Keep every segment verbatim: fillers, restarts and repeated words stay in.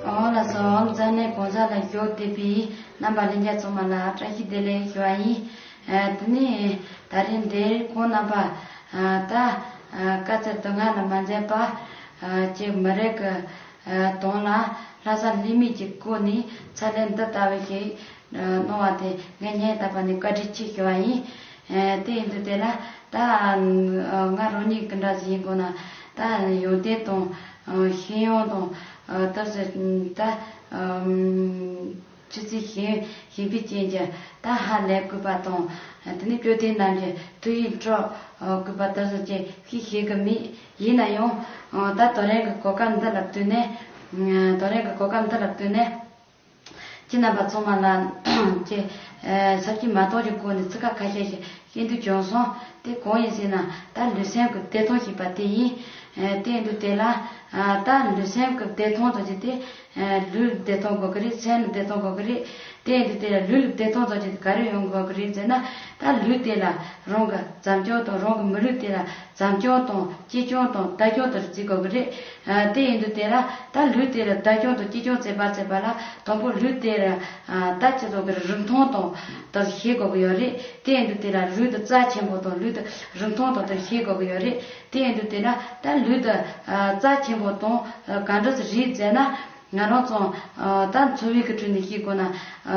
འོང་ལ་སོང་། ཙ་ནས་གོང་ས་ལ་ཞུགས་བསྡད་པའི་རྣམ་པ་ལྷན་རྒྱས་ཚང་མ་ལ་བཀྲ་ཤིས་བདེ་ལེགས་ཞུ་བ་ཡིན། ཨ་དེ་ནས་ད་རིང་འདིར་ཁོང་རྣམ་པ་ཨ་ད་ཨ་དཀའ་ཚེགས་སྡུག་བསྔལ་ལ་མ་འཛེམས་པ་ཨ་ཅིག་མི་རིགས་ཀྱི་ཨ་དོན་ལ་ལྷག་བསམ་ལྷད་མེད་ཀྱི་སྒོ་ནས་ཕྱག་ལས་འདི་ལྟ་བུ་ཞིག་ཨ་གནང་བ་དེ་ངས་སྙིང་ཐག་པ་ནས་བཀའ་དྲིན་ཆེ་ཞུ་བ་ཡིན། ཨ་དེ་ཡིན་དུས་དེ་ལ་ད་ཨ་ང་རང་ཉིད་ཀྱི་འདྲ་ཞིག་ཡིན་དགོས་ན་ད་ཡོན་ཏན་དང་ཨ་ཤེས་ཡོན་དང་ཨ་ད་ཟེར་ད་ཨ་ཆུ་ཚོད་གཞན་གཞན་པའི་རྐྱེན་གྱིས་ད་ཧ་ལས་དགོས་པ་དང་། དེ་ནས་སྐྱོ་ལྡན་རྣམས་ཀྱི་ཐུགས་ཡིད་སྤྲོ་དགོས་པ་དེ་ཚོ་ཅིག་ཤེས་ཤེས་ཀྱི་མེད། ཡིན་ན་ཡང་ད་དེ་རིང་གི་གོ་སྐབས་འདི་ལ་བསྟུན་ནས་དེ་རིང་གི་གོ་སྐབས་འདི་ལ་བསྟུན་ནས་ཁྱེད་རྣམ་པ་ཚང་མ་ལ་ཅིག་ཚབ་ཀྱིས་མ་གཏོགས་ཀྱི་སྒོ་ནས་ཚིག་ཁ་ཁ་ཤས་ཤིག་བཤད་འདོད་བྱུང་སོང་། དེ་གང་ཡིན་ཟེར་ན་ད་ལུས་སེམས་ཀྱི་བདེ་ཐང་ཞེས་པ་དེ་ཡིན། དེ་ཡིན་དུས་དེ་ལ་ད་ལུས་སེམས་ཀྱི་བདེ་ཐང་དང་བཅས་ཏེ། ལུས་བདེ་ཐང་དགོས་ཀྱི་རེད། སེམས་བདེ་ཐང་དགོས་ཀྱི་རེད། དེ་ཡིན་དུས་དེ་ལ་ལུས་ལ་བདེ་ཐང་ཙམ་ཅིག་ག་རེ་ཡོང་དགོས་ཀྱི་རེད་ཟེར་ན། ད་ལུས་དེ་ལ་རང་གི་བྱམས་སྐྱོང་དང་རང་གི་མི་ལུས་དེ་ལ་བྱམས་སྐྱོང་དང་གཅེས་སྐྱོང་དང་བདག་སྐྱོང་དེ་རྩེ་དགོས་ཀྱི་རེད། དེ་ཡིན་དུས་དེ་ལ་ད་ལུས་དེ་ལ་བདག་སྐྱོང་དང་གཅེས་སྐྱོང་བྱེད་པ་བྱེད་པ་ལ་དང་པོ་ལུས་དེ་ལ་ད་ཅི་ཙོག་གི་རིན་ཐང་དང་དེ་ཤེས་དགོས་ཀྱི་ཡོད་རེད། དེ་ཡིན་དུས་དེ་ལ་ལུས་དེ་རྩ་ཆེན་པོ་དང་ལུས་དེ་རིན་ཐང་དང་དེ་ཤེས་དགོས་ཀྱི་ཡོད་རེད། དེ་ཡིན་དུས་དེ་ལ་ད་ལུས་དེ་རྩ་ཆེན་པོ་དང་ག་འདྲ་ཞིག་རེད་ཟེར་ན། ང་རང་ཚོ་ད་འཚོ་བའི་གི་ཁྲོད་ནས་ཤེས་དགོས་ན།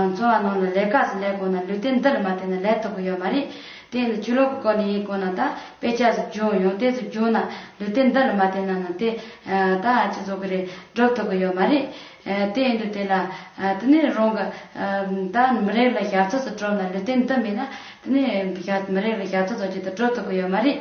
འཚོ་བ་ནང་ལ་ལས་ཀ་ཟིག་ལས་དགོས་ན་ལུས་རྟེན་འདི་ལ་མ་བརྟེན་ན་ལས་ཐུབ་ཀྱི་ཡོད་མ་རེད། དེ་ནི་ཆོས་ལུགས་ཀྱི་སྐོར་ནས་ཡིན་དགོས་ན་ད་དཔེ་ཆ་ཟིག་སྦྱོང་། ཡོན་ཏན་ཟིག་སྦྱོང་ན་ལུས་རྟེན་འདི་ལ་མ་བརྟེན་ན་ན་དེ་ད་ཅི་ཙོག་གི་རེད། སྒྲུབ་ཐུབ་ཀྱི་ཡོད་མ་རེད། དེ་ཡིན་དུས་དེ་ལ་དེ་ནས་རང་གི་ད་མི་རིགས་ལ་ཞབས་ཕྱི་ཟིག་སྒྲུབ་ན་ལུས་རྟེན་འདི་མེད་ན་དེ་ནས་ཞབས་མི་རིགས་ལ་ཞབས་ཕྱི་ཙམ་ཅིག་ད་སྒྲུབ་ཐུབ་ཀྱི་ཡོད་མ་རེད།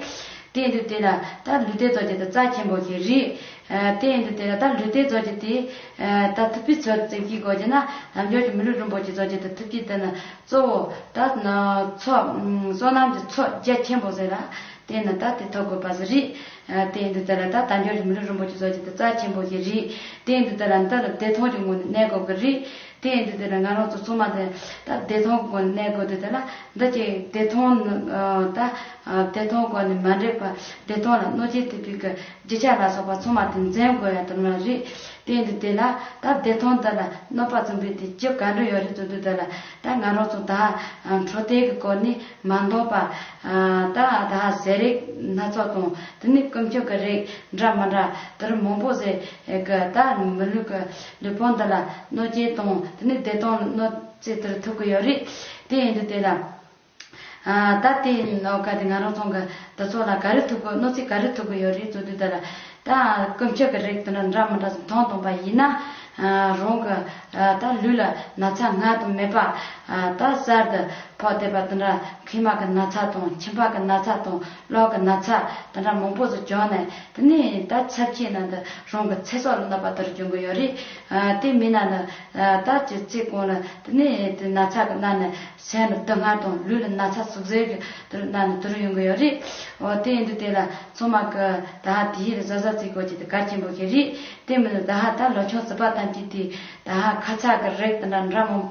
དེ་ཡིན་དུས་དེ་ལ་ད་ལུས་རྟེན་ཙམ་ཅིག་ད་རྩ་ཆེན་པོ་ཞིག་རེད། ཨ་དེ་ཡིན་དུས་དེ་ལ་ད་ལུས་རྟེན་ཙམ་ཅིག་དེ་ཨ་ད་ཐུབ་པའི་ཚོད་ཙམ་ཞིག་དགོས་ཀྱི་ན། རྣལ་འབྱོར་གྱི་མི་ལུས་རིན་པོ་ཆེ་ཙམ་ཅིག་ད་ཐུབ་ཀྱི་དེ་ནི་གཙོ་བོ་ད་ཚོགས་བསོད་ནམས་ཀྱི་ཚོགས་རྒྱ་ཆེན་པོ་ཟེར་ལ་དེ་ནི་ད་དེ་ཐོབ་དགོས་པ་ཟིག་རེད། ཨ་དེ་ཡིན་དུས་དེ་ལ་ད་རྣལ་འབྱོར་གྱི་མི་ལུས་རིན་པོ་ཆེ་ཙམ་ཅིག་ད་རྩ་ཆེན་པོ་ཞིག་རེད། དེ་ཡིན་དུས་དེ་ལ་འདི་ལ་བདེ་ཐང་གི་ངང་ནས་གནས་དགོས་ཀྱི་རེད། དེ་ཡིན་དུས་དེ་ལ་ང་རང་ཚོ་ཚང་མ་དེ་ད་བདེ་ཐང་གི་སྒོ་ནས་གནས་དགོས་དུས་དེ་ལ་འདི་ཅིག་བདེ་ཐང་ནི་ཨ་ད་ཨ་བདེ་ཐང་སྒོ་ནས་མ་འདྲེས་པ་བདེ་ཐང་ལ་གནོད་སྐྱེལ་ཐེབས་པའི་གི་རྒྱུ་ཆ་ལ་སོགས་པ་ཚང་མ་དེ་འཛེམ་དགོས་ཡ་དེ་མ་རེད། དེ་ཡིན་དུས་དེ་ལ་ད་བདེ་ཐང་དེ་ལ་གནོད་པ་བྱུང་བའི་དེ་རྒྱུ་ག་འདྲ་ཡོད་རེད་ཟེར་དུས་དེ་ལ་ད་ང་རང་ཚོ་ད་ཨ་འཕྲོད་བསྟེན་གི་སྐོར་ནས་མ་འདང་པ་ཨ་ད་ད་ཟས་རིགས་སྣ་ཚོགས་དང་དེ་ནས་ཀུན་སྤྱོད་ཀྱི་རིགས་འདྲ་མི་འདྲ་དེར་མང་པོ་ཟེར། ཨེ་གི་ད་མི་ལུས་ཀྱི་ལུས་ཕུང་འདི་ལ་གནོད་སྐྱེལ་དང་དེ་ནས་བདེ་ཐང་ལ་གནོད་འཚེ་དེར་ཐུག་གི་ཡོད་རེད། དེ་ཡིན་དུས་དེ་ལ་ཨ་ད་དེ་ནོ་ག་དེ་ང་རང་ཚོ་གི་འདི་ཚོ་ལ་ག་རེ་ཐུག་གི་གནོད་འཚེ་ག་རེ་ཐུག་གི་ཡོད་རེད་ཟེར་དུས་དེ་ལ་ད་ཀུན་སྤྱོད་ཀྱི་རིགས་དེ་འདྲ་འདྲ་མི་འདྲ་ཟིག་མཐོང་བཏང་པ་ཡིན་ན། ཨ་རང་གི་ཨ་ད་ལུས་ལ་ན་ཚ་སྔར་དུ་མེད་པ་ཨ་ད་གསར་དུ་ཕོག་བསྡད་པ་དེ་འདྲ་མཁལ་མ་གི་ན་ཚ་དང་མཆིན་པ་གི་ན་ཚ་དང་གློ་གི་ན་ཚ་དེ་འདྲ་མང་པོ་ཟིག་བྱུང་ནས་དེ་ནས་ད་ཚབས་ཆེ་ན་འདི་རང་གི་ཚེ་སྲོག་ལ་གནོད་པ་དེ་འདྲ་འབྱུང་གི་ཡོད་རེད། ཨ་དེ་མིན་ན་ནི་ཨ་ད་ཅི་ཚེ་གང་ལ་དེ་ནས་དེ་ན་ཚ་གི་ན་ནས་སེམས་ལ་སྡུག་བསྔལ་དང་ལུས་ལ་ན་ཚ་ཟུག་གཟེར་གི་དེ་འདྲ་ན་ནས་དེ་འདྲ་ཡོང་གི་ཡོད་རེད། འོ་དེ་ཡིན་དུས་དེ་ལ་ཚང་མ་གི་ད་དེའི་གཟབ་གཟབ་བྱེད་དགོས་ཀྱི་དེ་གལ་ཆེན་པོ་ཞིག་རེད། དེ་མིན་ད་ཧ་ད་ལོ་ཆུང་བྱིས་པ་ཐམས་ཅད་དེ་ད་ཧ་ཁ་ཚ་གི་རིགས་དེ་འདྲ་འདྲ་མང་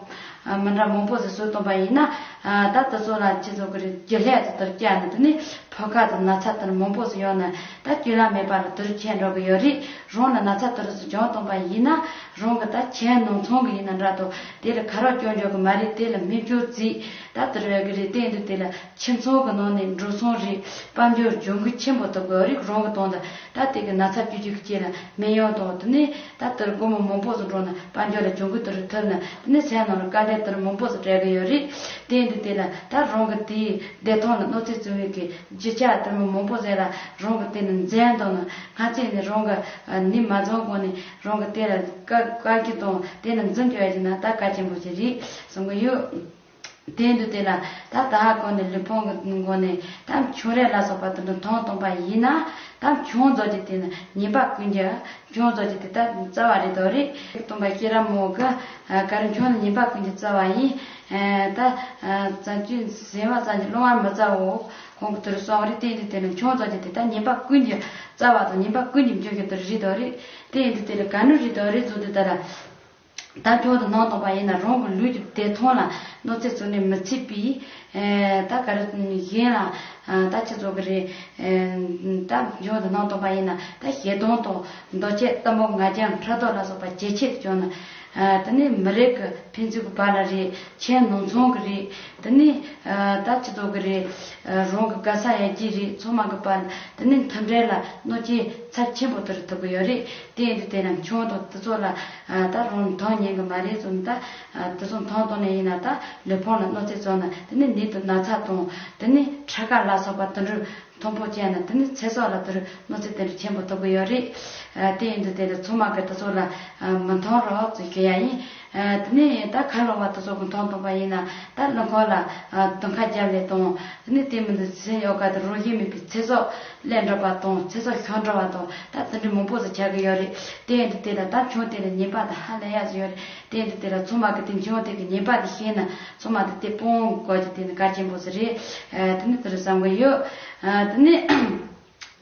ཨ་མི་འདྲ་མང་པོ་ཟིག་བཟོས་བཏང་པ་ཡིན་ན། ཨ་ད་དེ་ཚོ་ལ་ཅི་ཚོ་གི་རེད་རྒྱུ་ལྷད་དེ་ལྟར་བསྐྱལ་ནས་དེ་ནས་ཕོ་ཁ་དང་ན་ཚ་དེ་འདྲ་མང་པོ་ཟིག་ཡོང་ནས་ད་རྒྱུ་ལ་མེད་པ་ལ་དེ་རུ་ཁྱེར་འགྲོ་གི་ཡོད་རེད། རང་ལ་ན་ཚ་དེ་རུ་ཟིག་བྱུང་བཏང་པ་ཡིན་ན་རང་གི་ད་ཁྱེད་ནང་ཚང་གི་ཡིན་ན་འདྲ་དང་དེ་ལ་ཁ་རོག་སྐྱོན་འཇོག་གི་མ་རེད། དེ་ལ་སྨན་བཅོས་རྩིས་ད་དེ་རུ་ཡོད་གི་རེད། དེ་ཡིན་དུས་དེ་ལ། ཁྱིམ་ཚང་གི་ནང་ནས་འགྲོ་སོང་རེད། དཔལ་འབྱོར་གྱོང་གུན་ཆེན་པོ་ཐོབ་དགོས་རིགས་རང་གི་དོན་དུ་ད་དེ་གི་ན་ཚ་བཅོས་བཅོས་ཀྱི་ཆེད་ལ་སྨན་གཡོག་དང་དེ་ནས་ད་དེར་སྒོར་མོ་མང་པོ་ཟིག་འགྲོ་ན་དཔལ་འབྱོར་ལ་གྱོང་གུན་དེར་ཐོབ་ན་དེ་ནས་སེམས་ནང་ལ་དཀའ་ལས་དེར་མང་པོ་ཟིག་སྤྲད་གི་ཡོད་རེད། དེ་ཡིན་དུས་དེ་ལ་ད་རང་གི་དེའི་བདེ་ཐང་ལ་གནོད་འཚེ་བྱུང་བའི་གི་རྒྱུ་ཆ་དེར་མོ་མང་པོ་ཟེར་ལ་རང་གི་དེ་ནི་འཛེམ་དང་ན་སྔ་ཚེ་ནས་རང་གི་ནི་མ་འཛོམས་གོང་ནས་རང་གི་དེ་ལ་དཀའ་དཀའ་སྤྱད་དང་དེ་ནི་འཛིན་རྒྱུ་ཡ་ཡིན་ན་ད་དཀའ་ཆེན་པོ་ཞིག་རེད་གསུང་གི་ཡོད། དེ་འདུག་དེ་ལ་ད་ད་ཧ་གོ་ནས་ལུས་ཕུང་གི་ངོ་ནས་ད་ཆུང་རེ་ལ་སོགས་པ་དེ་འདྲ་མཐོང་བཏང་པ་ཡིན་ན་ད་ཆུང་ཙམ་གྱི་དེ་ནི་ཉེས་པ་ཀུན་གྱི་ཆུང་ཙམ་གྱི་དེ་ད་རྩ་བ་རེད་དོ་རེད། སྟོན་པ་ཤེས་རབ་མོ་གི་ག་རེ་ཆུང་ནི་ཉེས་པ་ཀུན་གྱི་རྩ་བ་ཡིན། ད་བཙན་གྱི་ཟེར་བ་ཙམ་གྱི་སློང་བ་མི་རྩ་བོ་ཁོང་གི་དུ་རུ་སོང་རེད། དེ་འདུག་དེ་ནི་ཆུང་ཙམ་གྱི་དེ་ད་ཉེས་པ་ཀུན་གྱི་རྩ་བ་དང་ཉེས་པ་ཀུན་གྱི་འབྱུང་གི་དུ་རེད་དོ་རེད། དེ་འདུག་དེ་ནི་ག་ནུ་རེད་དོ་རེད་ཙམ་དུ་ད་ལ། ད་ཁྱོད་དུ་སྣང་དང་པ་ཡིན་ན་རང་གི་ལུས་ཀྱི་བདེ་ཐང་ལ་གནོད་འཚེ་བཟོ་ནས་མི་ཚུད་པའི་ད་ག་རེ་གཞན་ལ་ ད་ཁྱེད་ཚོ་གི་རེད། ད་འབྱུང་དུ་གནང་ཐུབ་པ་ཡིན་ན། ད་ཞལ་གདོང་དང་འདོད་ཆེན་གཏུམ་པོ་ང་རྒྱལ་ཕྲག་དོག་ལ་སོགས་པ་ཇེ་ཆེ་དུ་བྱུང་ན། དེ་ནས་མི་རིགས་ཀྱི་ཕན་ཚུན་གྱི་བར་ལ་རེད། ཁྱིམ་ནང་ཚང་གི་རེད། དེ་ནས་ད་ཁྱེད་ཚོ་གི་རེད། རང་གི་དགའ་ས་ཡར་རྒྱས་རེད། ཚང་མ་གི་བར་དེ་ནས་མཐུན་འབྲེལ་ལ་གནོད་སྐྱེལ་ཚབས་ཆེན་པོ་དེར་ཐུག་གི་ཡོད་རེད། དེ་ཡིན་དུས་དེ་ན་ཆུང་དང་དེ་ཚོ་ལ་ད་རང་མཐོང་ཉན་གི་མ་རེད་བཟོ་ན། ད་དེ་ཚོ་མཐོང་བཏང་ནས་ཡིན་ན། ད་ལུས་ཕུང་ལ་གནོད་འཚེ་བཟོ་ན། དེ་ནས་ནད་དང་ན་ཚ་དང་། དེ་ནས་ཁྲག་ཁ་ལ་སོགས་པ་དེ་འདྲ་མཐོང་ཕོད་བྱས་ན། དེ་ནས་ཚེ་སྲོག་ལ་དེར་གནོད་འཚེ་དེ་འདྲ་ཆེན་པོ་ཐུག་གི་ཡོད་རེད། དེ་ཡིན་དུས་དེ་ལ་ཚང་མ་གི་དེ་ཚོ་ལ་མི་མཐོང་རོགས་ཟེར་གི་ཡ་ཡིན། དེ་ནས་ད་ཁ་ལོ་བ་དེ་ཚོ་གི་མཐོང་ཐུབ་པ་ཡིན་ན། ད་རླངས་འཁོར་ལ་དུང་ཁ་བརྒྱབ་ལས་དང་། དེ་ནས་དེ་མི་འདུག་ཚེ་ཡོད་ག་དེ་རང་བཞིན་མེད་པའི་ཚེ་སྲོག་ལས་འགྲོ་བ་དང་། ཚེ་སྲོག་ཤོར་འགྲོ་བ་དང་། ད་དེ་འདྲ་མང་པོ་ཟིག་ཆགས་ཀྱི་ཡོད་རེད། དེ་ཡིན་དུས་དེ་ལ་ད་ཆུང་དེ་ལ་ཉེས་པ་དེ་ཧ་ལས་ཡ་ཟིག་ཡོད་རེད། དེ་ཡིན་དུས་དེ་ལ་ཚང་མ་གི་དེ་ཆུང་དེ་གི་ཉེས་པ་དེ་ཤེས་ན། ཚང་མ་དེ་དེ་སྤོང་དགོས་ཀྱི་དེ་ནི་གལ་ཆེན་པོ་ཟིག་རེད། དེ་ནི་དེ་རུ་བསམ་གི་ཡོད། དེ་ནི་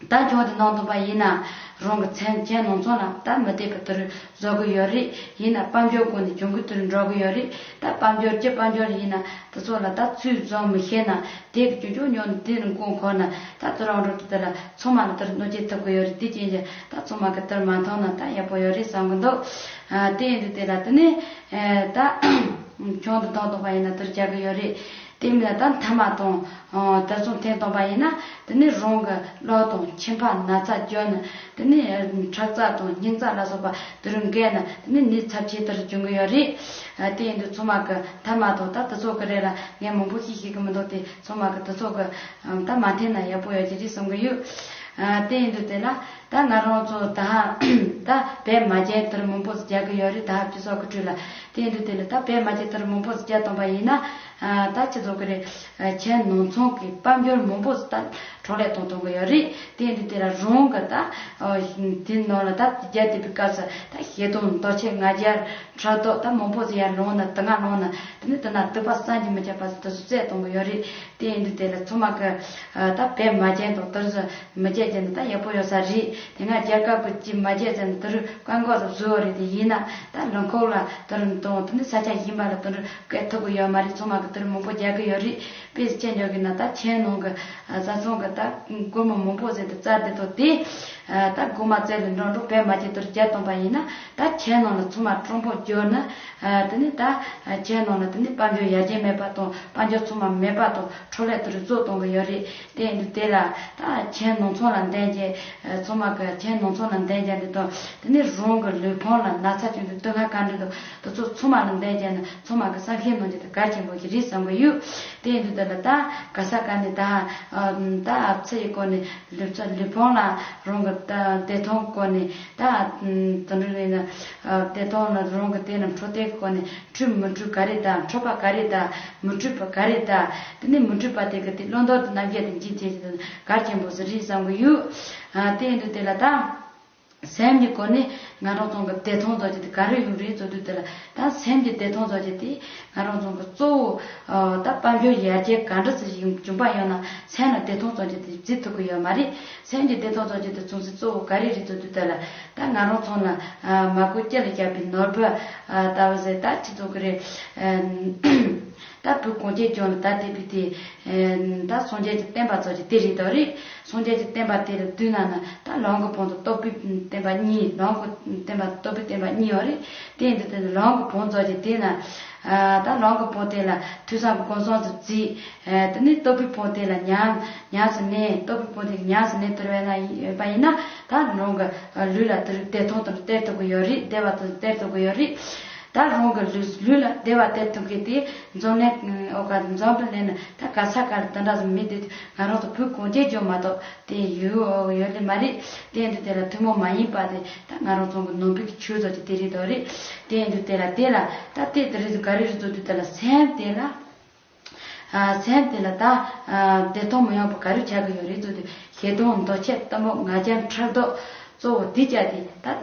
ད་ཆུང་དེ་གནང་ཐུབ་པ་ཡིན་ན། རང་གི་ཚན་ཆེན་ནང་ཚང་ལ་ད་མི་བདེ་བ་དེ་རུ་བཟོ་གི་ཡོད་རེད། ཡིན་ན་དཔལ་འབྱོར་སྒོ་ནས་གྱོང་གུད་དེ་རུ་འགྲོ་གི་ཡོད་རེད། ད་དཔལ་འབྱོར་གྱི་དཔལ་འབྱོར་ཡིན་ན་དེ་ཚོ་ལ་ད་ཚུལ་བཟུང་མི་ཤེས་ན། དེ་གི་ཅུང་ཅུང་ཉོ་ནས་དེ་ནི་མགོ་འཁོར་ན། ད་དེ་རང་འགྲོ་དུས་དེ་ལ་ཚང་མ་ལ་དེར་གནོད་སྐྱེལ་ཐུབ་ཀྱི་ཡོད་རེད། དེ་རྐྱེན་གྱིས་ད་ཚང་མ་གི་དེར་མ་མཐོང་ན་ད་ཡག་པོ་ཡོད་རེད་བསམ་གི་འདུག་དེ་ཡིན་དུས་དེ་ལ་དེ་ནས་ད་ཆུང་དུ་བཏང་ཐུབ་པ་ཡིན་ན་དེར་རྒྱག་གི་ཡོད་རེད། དེ་མིན་ལ་ད་མཐའ་མ་དང་། དེ་ཚོ་འཐེན་བཏང་པ་ཡིན་ན། དེ་ནས་རང་གི་གློ་དང་མཆིན་པ་ན་ཚ་འཇོམས་ན། དེ་ནས་ཁྲག་རྩ་དང་སྙིང་རྩ་ལ་སོགས་པ་དེ་རུ་འགས་ན། དེ་ནས་ནད་ཚབས་ཆེ་དེར་འབྱུང་གི་ཡོད་རེད། དེ་ཡིན་དུས་ཚང་མ་གི་མཐའ་མ་དང་། ད་དེ་ཚོ་གི་རེད་ལ་ངས་མང་པོ་ཞིག་ཤེས་ཀྱི་མི་འདུག་དེ་ཚང་མ་གི་དེ་ཚོ་གི་ད་མ་འཐེན་ན་ཡག་པོ་ཡོད་ཀྱི་རེད་བསམ་གི་ཡོད། དེ་ཡིན་དུས་དེ་ལ་ད་ང་རང་ཚོ་ད་ད་བོད་མ་བྱན་དེར་མང་པོ་རྒྱག་གི་ཡོད་རེད། ད་སྤྱི་ཚོགས་ཀྱི་ཁྲོད་ལ། དེ་ཡིན་དུས་དེ་ལ་ད་བོད་མ་བྱན་དེར་མང་པོ་རྒྱག་བཏང་པ་ཡིན་ན། ད་སྤྱི་ཚོགས་ཀྱི་རེད། ཁྱེད་ནང་ཚང་གི་དཔལ་འབྱོར་མང་པོ་ད་འཕྲོ་བརླག་གཏོང་གཏོང་གི་ཡོད་རེད། དེ་ཡིན་དུས་དེ་ལ་རང་གི་ད་དེ་ནང་ལ་ད་རྒྱག་བསྡད་པའི་སྐབས་སུ་ད་ཞེ་སྡང་འདོད་ཆེན་ང་རྒྱལ་ཕྲག་དོག་ད་མང་པོ་ཟིག་ཡར་ལངས་ན། དེ་སྔ་ལངས་ན། དེ་ནས་དེ་ན་སྡིག་པ་བསམ་གྱིས་མི་ཁྱབ་པ་ཟིག་དེ་ཚོ་བསགས་གཏོང་གི་ཡོད་རེད། དེ་ཡིན་དུས་དེ་ལ་ཚང་མ་གི་ད་བོད་མ་བྱན་དང་དེར་སོ་མི་བྱེད་ཀྱི་ནི་ད་ཡག་པོ་ཡོད་ས་རེད། དེ་སྔ་རྒྱལ་ཁབ་ཀྱི་ཅིག་མ་བྱེད་ཟེར་ནས་དེ་རུ་བཀག་འགོག་རུ་བཟོས་པ་རེད། དེ་ཡིན་ན་ད་རླངས་འཁོར་ལ་དེ་རུ་གཏོང་། དེ་ནི་ས་ཆ་གཞན་པ་ལ་དེ་རུ་བཀལ་ཐུབ་ཀྱི་ཡོད་མ་རེད། ཚང་མ་གི་དེ་རུ་མང་པོ་རྒྱག་གི་ཡོད་རེད། དཔེ་ཆ་འཇོག་གི་ན་ད་ཁྱེད་ནང་གི་བཟའ་ཚང་གི་ད་སྒོར་མོ་མང་པོ་ཟེར་དུ་བཙལ་བསྡད་དོ་དེ། ད་སྒོར་མོ་བཙལ་ལ་འགྲོ་འགྲོ་བོད་མ་བྱན་དེར་རྒྱག་བཏང་པ་ཡིན་ན། ད་ཁྱེད་ནང་ལ་ཚང་མ་དྲང་པོ་བརྗོད་ན། དེ་ནི་ད་ཁྱེད་ནང་ལ་དེ་ནི་དཔལ་འབྱོར་ཡར་རྒྱས་མེད་པ་དང་། དཔལ་འབྱོར་ཚང་མ་མེད་པ་དང་འཕྲོ་བརླག་དེ་རུ་བཟོ་གཏོང་གི་ཡོད་རེད། དེ་ཡིན་དུས་དེ་ལ་ད་ཁྱེད་ནང་ཚང་ལ་འདེང་རྒྱུ། ཚང་མ་གི་ཁྱེད་ནང་ཚང་ལ་འདེང་རྒྱུ་འདི་དང་། དེ་ནས་རང་གི་ལུས་ཕུང་ལ་ན་ཚ་བྱུང་དུས་སྡུག་བསྔལ་ག་འདྲ་འདུག་དེ་ཚོ་ཚང་མ་ལ་འདེང་རྒྱུ་ནི་ཚང་མ་གི་བསམ་ཤེས་གནང་རྒྱུ་དེ་གལ་ཆེན་པོ་ཞིག་རེད་བསམ་གི་ཡོད། དེ་ཡིན་དུས་དེ་ལ་ད་ག་ས་ག་ནས་ད་ད་ཚེ་ཡི་སྒོ་ནས་ལུས་ཚ་ལུས་ཕུང་ལ་རང་གི་ད་བདེ་ཐང་སྒོ་ནས། ད་དེ་འདྲ་ནས་ན་བདེ་ཐང་ལ་རང་གི་དེ་ནས་འཕྲོད་བསྟེན་སྒོ་ནས། འཁྲུལ་མི་འཁྲུལ་ག་རེ་དང་། འཁྲུལ་པ་ག་རེ་དང་། མི་འཁྲུལ་པ་ག་རེ་དང་། དེ་ནས་མི་འཁྲུལ་པ་དེ་གི་དེ་བླང་དོར་དུ་རྣམ་འབྱེད་དུ་འཇུག་བྱེད་ཀྱི་དོན་གལ་ཆེན་པོ་ཟིག་རེད་བསམ་གི་ཡོད། དེ་ཡིན་དུས་དེ་ལ་ད་སེམས་ཀྱི་སྒོ་ནས་ང་རང་ཚོ་གི་བདེ་ཐང་རྫོགས་རྒྱུ་དེ་ག་རེ་ཡོད་རེད་ཟེར་དུས་དེ་ལ། ད་སེམས་ཀྱི་བདེ་ཐང་རྫོགས་རྒྱུ་དེ་ང་རང་ཚོ་གི་གཙོ་བོ་ད་དཔལ་འབྱོར་ཡར་རྒྱས་ག་འདྲ་ཟིག་ཡིན་བྱུང་པ་ཡོད་ན། སེམས་ལ་བདེ་ཐང་རྫོགས་རྒྱུ་དེ་བརྩི་ཐུབ་ཀྱི་ཡོད་མ་རེད། སེམས་ཀྱི་བདེ་ཐང་རྫོགས་རྒྱུ་དེ་ཚོ་གི་གཙོ་བོ་ག་རེ་རེད་ཟེར་དུས་དེ་ལ། ད་ང་རང་ཚོ་ལ་མ་གོ་སྐྱེ་ལ་བཞག་པའི་ནོར་བུ་ལྟ་བུ་ཟེར། ད་ཁྱེད་ཚོ་གི་རེད། ད་བོད་གངས་ཅན་ལྗོངས་ལ་ད་བསྡད་པའི་དེ། ད་སངས་རྒྱས་ཀྱི་བསྟན་པ་ཚོ་གི་དེ་རེད་དོ་རེད། སངས་རྒྱས་ཀྱི་བསྟན་པ་དེ་ལ་བསྡུས་ན་ན། ད་ལམ་གྱི་བང་དུ་རྟོགས་པའི་བསྟན་པ་གཉིས། ལམ་གྱི་བསྟན་པ་རྟོགས་པའི་བསྟན་པ་གཉིས་ཡོད་རེད། དེ་ཡིན་དུས་དེ་ལམ་གྱི་བང་ཚོ་གི་དེ་ན། ད་ལམ་གྱི་བང་དེ་ལ་ཐོས་བསམ་སྒོམ་གསུམ་དུ་བརྩིས། དེ་ནས་རྟོགས་པའི་བང་དེ་ལ་ཉམས་ཉམས་སུ་གནས། རྟོགས་པའི་བང་དེ་ཉམས་སུ་གནས་དུ་བས་ན་ཡོད་པ་ཡིན་ན། ད་རང་གི་ལུས་ལ་དེ་རུ་བདེ་ཐང་དུ་སྟེར་ཐུབ་ཀྱི་ཡོད་རེད། བདེ་བ་དུ་སྟེར་ཐུབ་ཀྱི་ཡོད་རེད། ད་རང་གི་ལུས་ལུས་ལ་བདེ་བ་སྟེར་ཐུབ་མཁན་དེ་འཛམ་གླིང་འོ་ག་འཛམ་བུ་གླིང་ན་ད་ག་ས་ག་ལ་དེ་འདྲ་ཟིག་མེད་དེ། ང་རང་ཚོ་བོད་གངས་ཅན་ལྗོངས་མ་གཏོགས་དེ་ཡོད་ཡོད་ལེ་མ་རེད། དེ་འདི་དེ་ལ་ཐུན་མོང་མ་ཡིན་པ་དེ་ད་ང་རང་ཚོ་གི་ནང་པའི་ཆོས་ཚོ་དེ་དེ་རེད་དོ་རེད། དེ་འདི་དེ་ལ་དེ་ལ་ད་དེ་དེ་རེད་ཟིག་ག་རེ་རེད་ཚོ་དེ་དེ་ལ་སེམས་དེ་ལ། སེམས་དེ་ལ་ད་བདེ་ཐང་མི་ཡོང་བ་ག་རེ་ཆགས་ཀྱི་ཡོད་རེད་ཚོ་དེ། ཞེ་སྡང་འདོད་ཆེན་གཏི་མུག་ང་རྒྱལ་ཕྲག་དོག་གཙོ་བོ་དེ་བྱས་ཏེ་ད་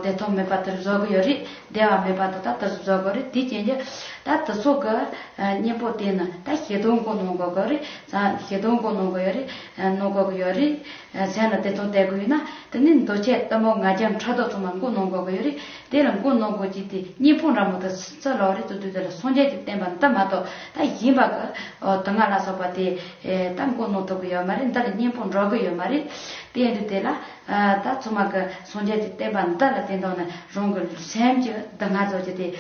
བདེ་ཐང་མེད་པ་དེར་བཟོ་གི་ཡོད་རེད། བདེ་བ་མེད་པ་དེ་ད་དེར་བཟོ་དགོས་རེད། དེ་བྱས་ཀྱི་ད་དེ་ཚོ་གི་གཉེན་པོ་དེ་ནི་ད་ཞེ་སྡང་མགོ་གནོན་དགོས་ཀྱི་ཡོད་རེད། ཞེ་སྡང་མགོ་གནོན་དགོས་ཡོད་རེད། གནོན་དགོས་ཀྱི་ཡོད་རེད། སེམས་ལ་བདེ་ཐང་སྟེར་དགོས་ཡོད་ན་དེ་ནི་འདུ་བྱེད་གཏི་མུག་ང་རྒྱལ་ཕྲག་དོག་ཚང་མ་མགོ་གནོན་དགོས་ཀྱི་ཡོད་རེད། དེ་ལ་མགོ་གནོན་དགོས་ཀྱི་དེ་གཉེན་པོ་འདྲ་མོ་དེ་སུ་ལོག་རེད་དུ་དུས་དེ་ལ་སངས་རྒྱས་ཀྱི་བསྟན་པ་འདི་མ་གཏོགས་ད་གཞན་པ་གི་དུག་ལྔ་ལ་སོགས་པ་དེ་ད་མགོ་གནོན་ཐུབ་ཀྱི་ཡོད་མ་རེད། འདི་ལ་གཉེན་པོ་འགྲོ་གི་ཡོད་མ་རེད། དེ་ཡིན་དུས་དེ་ལ། ད་ཚང་མ་གི་སངས་རྒྱས་ཀྱི་བསྟན་པ་འདི་ལ་བརྟེན་ཐོག་ནས་རང་གི་སེམས་ཀྱི་སྡུག་བསྔལ་ཚོགས་ཀྱི་དེ།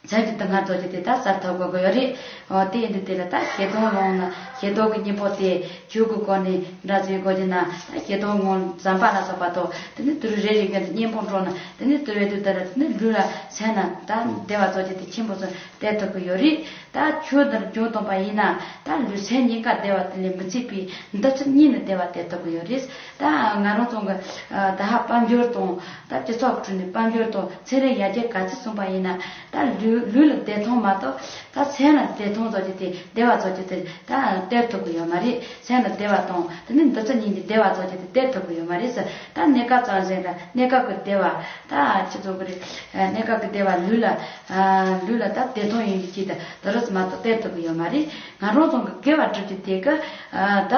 སེམས་ཀྱི་སྡུག་བསྔལ་ཚོགས་ཀྱི་དེ་ད་སེལ་ཐུབ་དགོས་ཀྱི་ཡོད་རེད། འོ་དེ་ཡིན་དུས་དེ་ལ་ད་ཞེ་སྡང་སློང་ན་ཞེ་སྡང་གི་གཉེན་པོ་དེ་ཆོས་ཀྱི་སྒོ་ནས་འདྲ་ཟེར་དགོས་ཀྱི་ན་ད་ཞེ་སྡང་ངོ་ཟམ་པ་ལ་སོགས་པ་དང་དེ་ནི་དུ་རུ་རེ་རེ་གི་གཉེན་པོ་འགྲོ་ན་དེ་ནི་དུ་རེ་དུ་དེ་ལ་དེ་ནི་ལུས་ལ་སེམས་ལ་ད་བདེ་བ་ཚོགས་ཀྱི་དེ་ཆེན་པོ་ཚོ་སྟེར་ཐུབ་ཀྱི་ཡོད་རེད། ད་ཆོས་འདིར་འཇུག་བཏང་པ་ཡིན་ན་ད་ལུས་སེམས་གཉིས་ཀ་བདེ་བ་དེ་ལས་མི་ཚད་པའི་འདི་ཚོ་གཉིས་ནི་བདེ་བ་སྟེར་ཐུབ་ཀྱི་ཡོད་རེད། ད་ང་རང་ཚོ་གི་ད་ཧ་དཔལ་འབྱོར་དང་ད་སྤྱི་ཚོགས་ཁྲོད་ནས་དཔལ་འབྱོར་དང་ཚན་རིག་ཡར་རྒྱས་ག་ཚོད་སོང་པ་ཡིན་ན་ད་ལུས་ལུས་ལ་བདེ་ཐང་མ་གཏོགས་ད་སེམས་ལ་བདེ་ཐང་ཚོགས་ཀྱི་དེ་བདེ་བ་ཚོགས་ཀྱི་དེ་ད་སྟེར་ཐུབ་ཀྱི་ཡོད་མ་རེད། སེམས་ལ་བདེ་བ་དང་དེ་ནི་འདི་ཚོ་གཉིས་ཀྱི་བདེ་བ་ཚོགས་ཀྱི་དེ་སྟེར་ཐུབ་ཀྱི་ཡོད་མ་རེད་ཟེར། ད་གནས་སྐབས་ཙམ་ཞིག་ལ་གནས་སྐབས་ཀྱི་བདེ་བ་ད་ཁྱེད་ཚོ་གི་རེད། གནས་སྐབས་ཀྱི་བདེ་བ་ལུས་ལ་ལུས་ལ་ད་བདེ་ཐང་ཡིན་གྱི་ཅིག་ད་དེ་རུ་མ་གཏོགས་སྟེར་ཐུབ་ཀྱི་ཡོད་མ་རེད། ང་རང་ཚོ་གི་དགེ་བ་སྒྲུབ་ཀྱི་དེ་གི་ད་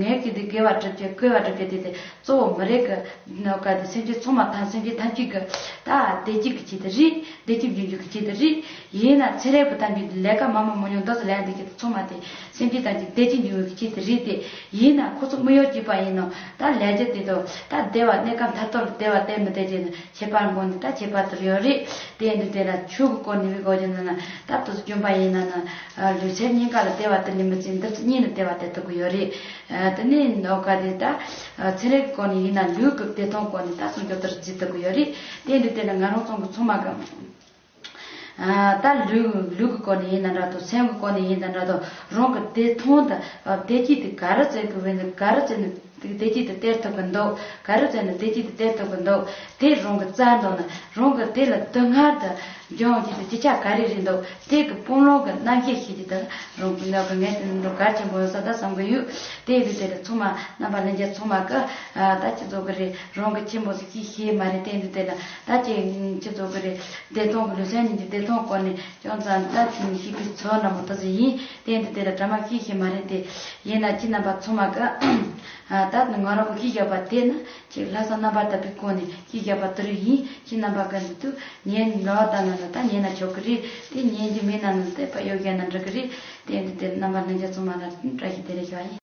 ངས་ཀྱི་དེ་དགེ་བ་སྒྲུབ་ཀྱི་དགེ་བ་སྒྲུབ་ཀྱི་དེ་དེ་གཙོ་བོ་མི་རིགས་ཀྱི་ནོ་ག་དེ་སེམས་ཅན་ཚང་མ་དང་སེམས་ཅན་ཐམས་ཅད་ཀྱི་ད་བདེ་སྐྱིད་ཀྱི་ཆེད་དུ་རེད། བདེ་སྐྱིད་འབྱུང་རྒྱུ་གི་ཆེད་དུ་རེད། ཡིན་ན་ཚེ་རབས་ཀྱི་ཐམས་ཅད་ལས་ཀ་མང་མང་མང་ཉུང་འདི་ཚོ་ལས་འདི་གི་ཚང་མ་དེ་སེམས་ཅན་ཐམས་ཅད་བདེ་སྐྱིད་འབྱུང་བའི་ཆེད་དུ་རེད་དེ། ཡིན་ན་ཁོ་ཚོ་མི་གཡོ་སྐྱིད་པ་ཡིན་ནོ་ད་ལས་རྒྱུ་དེ་དང་ད་བདེ་བ་གནས་སྐབས་མཐར་ཐུག་ལ་བདེ་བ་སྟེར་མི་སྟེར་ཅེས་ནི་ཁྱད་པར་མགོ་ནས་ད་ཁྱད་པར་དུ་ཡོད་རེད། དེ་ཡིན་དུས་དེ་ལ་ཆོས་ཀྱི་སྐོར་ནས་བའི་སྒོ་ཀྱི་ནང་ན་ད་དུ་སུ་སྐྱོན་པ་ཡིན་ན་ན་ལུས་སེམས་གཉིས་ཀ་ལ་བདེ་བ་དེ་ལས་མི་ཚེ་འདི་ཚོ་གཉིས་ལ་བདེ་བ་དེ་ཐུབ་ཀྱི་ཡོད་རེད། དེ་ནས་ནོ་ག་དེ་ད་ཚན་རིག་གི་སྐོར་ནས་ཡིན་ན་ལུས་ཀྱི་བདེ་ཐང་སྐོར་ནས་ད་སྲུང་སྐྱོབ་དེར་བྱེད་ཐུབ་ཀྱི་ཡོད་རེད། དེ་ཡིན་དུས་དེ་ལ་ང་རང་ཚོ་གི་ཚང་མ་གི་ད་ལུས་ལུས་ཀྱི་སྐོར་ནས་ཡིན་ན་འདྲ་དང་སེམས་ཀྱི་སྐོར་ནས་ཡིན་ན་འདྲ་དང་རང་གི་བདེ་ཐང་དང་བདེ་སྐྱིད་དེ་ག་རེ་བཙལ་དགོས་བས་ན་ག་རེ་བཙལ་ན་བདེ་སྐྱིད་དེ་སྟེར་ཐུབ་ཀྱི་འདུག་ག་རེ་བཙལ་ན་བདེ་སྐྱིད་དེ་སྟེར་ཐུབ་ཀྱི་འདུག་དེ་རང་གི་བཙལ་འདུག་ན་རང་གི་དེ་ལ་སྡུག་བསྔལ་དང་འབྱུང་རྒྱུ་དེ་ཅི་ཆ་ག་རེ་རེད་འདུག་དེ་གི་སྤང་བླང་གི་རྣམ་གཞག་ཤེས་ཀྱི་དང་རང་གི་ལག་གི་ངས་དེ་འདྲ་གལ་ཆེན་པོ་ཡོད་ས་ད་བསམ་གི་ཡོད། དེ་ཡིན་དུས་དེ་ལ་ཚང་མ་རྣམ་པ་ལྷན་རྒྱས་ཚང་མ་གི་ད་ཁྱེད་ཚོ་གི་རེད། རང་གི་ཆེན་པོ་ཞིག་ཤེས་ཤེས་མ་རེད། དེ་འདི་དེ་ལ་ད་ཅི་ཁྱེད་ཚོ་གི་རེད། བདེ་ཐང་གི་ལུས་སེམས་གཉིས་ཀྱི་བདེ་ཐང་སྐོར་ནས་ཅུང་ཙམ་ད་ཤེས་པའི་ཚོད་ན་མོ་ད་ཟིག་ཡིན། དེ་འདི་དེ་ལ་གྲ་མ་ཤེས་ཤེས་མ་རེད། དེ་ཡིན་ན་ཁྱེད་རྣམ་པ་ཚང་མ་གི་ད་ང་རང་གི་ཤེས་བཞག་པ་དེ་ནི་ཅིག་ལྷག་བསམ་རྣམ་པར་དག་པའི་སྒོ་ནས་ཤེས་བཞག་པ་དེ་རུ་ཡིན། ཁྱེད་རྣམ་པ་གི་འདི་དུ་ཉན་ལོ་ད་ན་ན་ད་ཉན་ན་ཆོག་གི་རེད། དེ་ཉན་གྱི་མེད་ན་ན་དེ་ཕ་ཡོད་གན་ན་འགྲིག་གི་རེད། དེ་འདི་དེ་རྣམ་པ་ལྷན་རྒྱས་ཚང་མ་ལ་བཀྲ་ཤིས་བདེ་ལེགས་ཞུ་བ་ཡིན།